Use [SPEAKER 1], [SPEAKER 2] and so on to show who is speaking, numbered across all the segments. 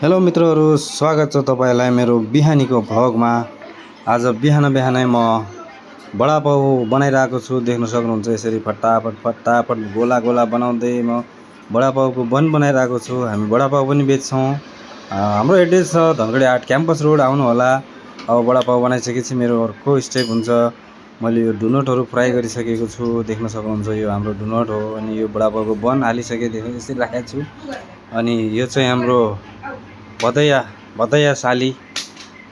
[SPEAKER 1] Hello मित्रहरू, स्वागत छ तपाईलाई मेरो बिहानीको भ्लगमा। आज बिहानै म बडापाउ बनाइरहेको छु। देख्न सक्नुहुन्छ यसरी फटाफट गोला गोला बनाउँदै म बडापाउको बन बनाइरहेको छु। हामी बडापाउ पनि बेच्छौँ। हाम्रो एड्रेस छ धनगढी 8 क्याम्पस रोड, आउनु होला। अब बडापाउ बनाइसकेपछि मेरो अर्को स्टेप हुन्छ, मैले यो डोनटहरू फ्राई गरिसकेको छु। देख्न सक्नुहुन्छ यो हाम्रो डोनट हो। अनि यो बडापाउको बन हालिसकेदेखि यसरी राखेको छु। अनि यो चाहिँ हाम्रो भदैया साली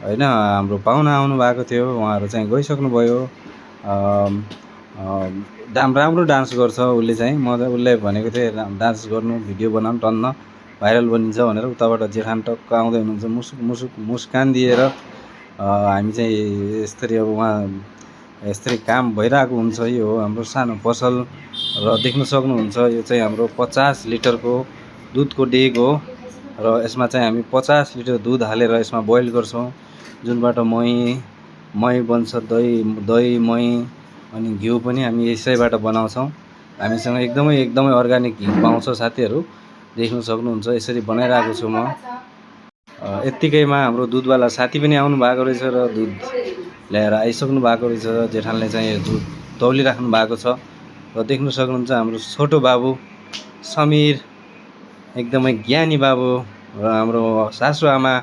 [SPEAKER 1] हैन, हाम्रो पाहुना आउनु भएको थियो। उहाँहरू चाहिँ गइसक्नु भयो। राम्रो डान्स गर्छ उसले चाहिँ। म चाहिँ उसले भनेको थिएँ डान्स गर्नु, भिडियो बनाउनु, टन्न भाइरल बनिन्छ भनेर। उताबाट जेठान टक्क आउँदै हुनुहुन्छ मुस्कान दिएर। हामी चाहिँ यसरी अब उहाँ यसरी काम भइरहेको हुन्छ। यो हो हाम्रो सानो पसल र देख्न सक्नुहुन्छ यो चाहिँ हाम्रो 50 लिटरको दुधको डेग हो। र यसमा चाहिँ हामी 50 लिटर दुध हालेर यसमा बोइल गर्छौँ, जुनबाट मही बन्छ, दही मही अनि घिउ पनि हामी यसैबाट बनाउँछौँ। हामीसँग एकदमै अर्ग्यानिक घिउ पाउँछ साथीहरू, देख्न सक्नुहुन्छ। यसरी बनाइरहेको छु म। यत्तिकैमा हाम्रो दुधवाला साथी पनि आउनु भएको रहेछ र दुध ल्याएर आइसक्नु भएको रहेछ। जेठानले चाहिँ यो दुध तौलिराख्नु भएको छ र देख्न सक्नुहुन्छ हाम्रो छोटो बाबु समीर, एकदमै ज्ञानी बाबु। र हाम्रो सासुआमा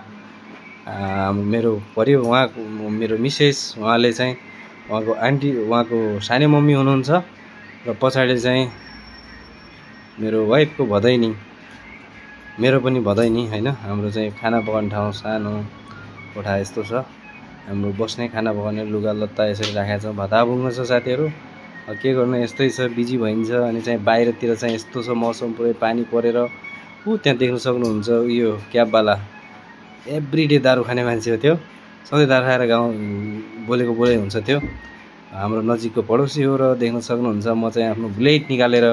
[SPEAKER 1] मेरो मेरो मिसेस, उहाँले चाहिँ उहाँको आन्टी, उहाँको सानो मम्मी हुनुहुन्छ। र पछाडि चाहिँ मेरो वाइफको भदैनी, मेरो पनि भदैनी हैन। हाम्रो चाहिँ खाना पकाउने ठाउँ सानो कोठा यस्तो छ हाम्रो, बस्ने खाना पकाउने लुगा लत्ता यसरी राखेको छ। भाता बुङ्गो छ साथीहरू, के गर्नु यस्तै छ, बिजी भइन्छ। अनि चाहिँ बाहिरतिर चाहिँ यस्तो छ मौसम, पुरै पानी परेर त्यहाँ देख्न सक्नुहुन्छ यो क्याबवाला एभ्रिडे दारू खाने मान्छे हो त्यो। सधैँ दारू खाएर गाउँ बोलेको हुन्छ त्यो। हाम्रो नजिकको पडोसी हो। र देख्न सक्नुहुन्छ म चाहिँ आफ्नो ब्लेड निकालेर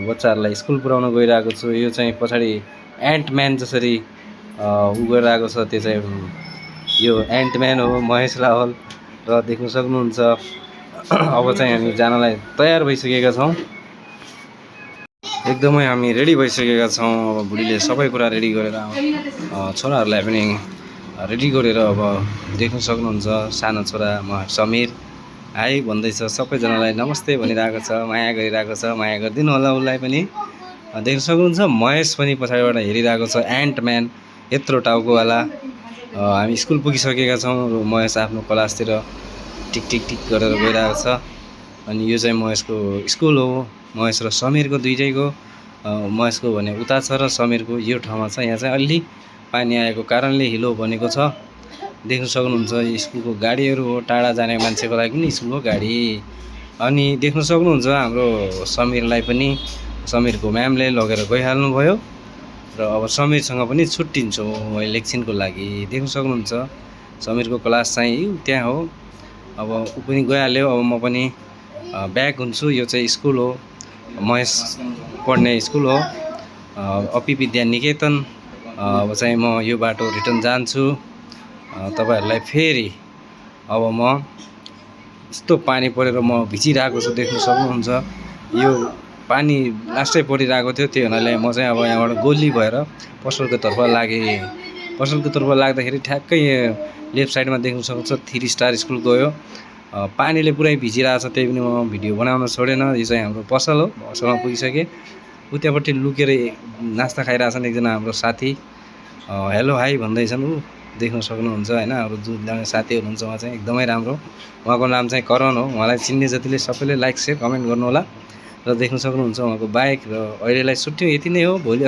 [SPEAKER 1] बच्चाहरूलाई स्कुल पुर्याउन गइरहेको छु। यो चाहिँ पछाडि एन्टम्यान जसरी गरिरहेको छ, त्यो चाहिँ यो एन्टम्यान हो, महेश रावल। र देख्न सक्नुहुन्छ अब चाहिँ हामी जानलाई तयार भइसकेका छौँ। एकदमै हामी रेडी भइसकेका छौँ। अब बुढीले सबै कुरा रेडी गरेर छोराहरूलाई पनि रेडी गरेर अब देख्न सक्नुहुन्छ सानो छोरा समीर हाई भन्दैछ, सबैजनालाई नमस्ते भनिरहेको छ, माया गरिरहेको छ। माया गरिदिनु होला उसलाई पनि। देख्न सक्नुहुन्छ महेश पनि पछाडिबाट हेरिरहेको छ, एन्टम्यान यत्रो टाउकोवाला। हामी स्कुल पुगिसकेका छौँ। महेश आफ्नो क्लासतिर टिक गरेर गइरहेको छ। अनि यो चाहिँ महेशको स्कुल हो। महेश र समीरको दुइटैको। महेशको भने उता छ र समीरको यो ठाउँमा छ। यहाँ चाहिँ अलि पानी आएको कारणले हिलो बनेको छ। देख्न सक्नुहुन्छ स्कुलको गाडीहरू हो, टाढा जाने मान्छेको लागि पनि स्कुलको गाडी। अनि देख्न सक्नुहुन्छ हाम्रो समीरलाई पनि समीरको म्यामले लगेर गइहाल्नु भयो। र अब समीरसँग पनि छुट्टिन्छु मैले एकछिनको लागि। देख्न सक्नुहुन्छ समीरको क्लास चाहिँ त्यहाँ हो। अब ऊ पनि गइहाल्यो। अब म पनि ब्याक हुन्छु। यो चाहिँ स्कुल हो, महेश पढ्ने स्कुल हो, अपी विद्या निकेतन। अब चाहिँ म यो बाटो रिटर्न जान्छु। तपाईहरूलाई फेरि अब म यस्तो पानी परेर म भिजिरहेको छु, देख्न सक्नुहुन्छ। यो पानी लास्टै परिरहेको थियो, त्यो हुनाले म चाहिँ अब यहाँबाट गोली भएर पसलको तर्फ लागेँ। पसलको तर्फ लाग्दाखेरि ठ्याक्कै लेफ्ट साइडमा देख्न सक्नुहुन्छ 3 स्टार स्कुल गयो। पानीले पुरै भिजिरहेको छ, त्यही पनि म भिडियो बनाउन छोडेन। यो चाहिँ हाम्रो पसल हो। पसलमा पुगिसकेँ। उतापट्टि लुकेर नास्ता खाइरहेछन् एकजना हाम्रो साथी, हेलो हाई भन्दैछन्। देख्न सक्नुहुन्छ हैन, हाम्रो दुईजना साथी हुनुहुन्छ। उहाँ चाहिँ एकदमै राम्रो, उहाँको नाम चाहिँ करण हो। उहाँलाई चिन्ने जतिले सबैले लाइक शेयर कमेन्ट गर्नु होला। र देख्न सक्नुहुन्छ उहाँको बाइक। र अहिलेलाई सुटिङ यति नै हो। भोलि